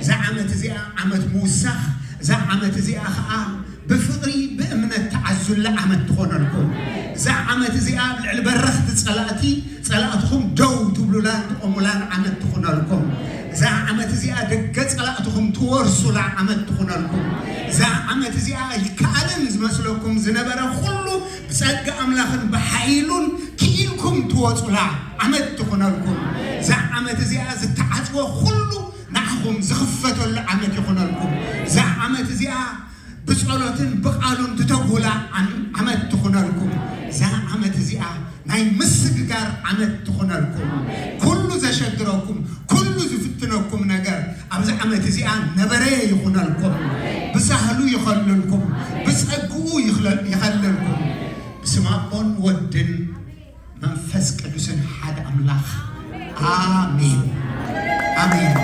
እዛ ዓመት እዚኣ ዓመት ምውሳኽ፣ እዛ ዓመት እዚኣ ኸዓ ብፍቕሪ ብእምነት ተዓዙላ ዓመት ትኾነልኩም። እዛ ዓመት እዚኣ ኣብ ልዕሊ በረኽቲ ጸላእቲ፣ ጸላእትኹም ደው ትብሉላን ትቆሙላን ዓመት ትኹነልኩም። እዛ ዓመት እዚኣ ደገ ጸላእትኹም ትወርሱላ ዓመት ትኹነልኩም። እዛ ዓመት እዚኣ ይከኣልን ዝመስለኩም ዝነበረ ኩሉ ብጸጋ ኣምላኽን ብሓይሉን ክኢልኩም ትወጹላ ዓመት ትኹነልኩም። እዛ ዓመት እዚኣ ዝተዓጽወ ኩሉ ንዓኹም ዝኽፈተሉ ዓመት ይኹነልኩም። እዛ ዓመት እዚኣ ብጸሎትን ብቓሉን ትተግሁላ ዓም-፣ ዓመት ትኹነልኩም። እዛ ዓመት እዚኣ ናይ ምስግጋር ዓመት ትኹነልኩም። ኩሉ ዘሸግረኩም፣ ኩሉ ዝፍትነኩም ነገር ኣብዚ ዓመት እዚኣ ነበረ ይኹነልኩም። ብሳህሉ ይኸልልኩም፣ ብጸግኡ ይኽለ-፣ ይኸልልኩም። ብስም ኣቦን ወድን መንፈስ ቅዱስን ሓደ ኣምላኽ ኣሜን። ኣሜን።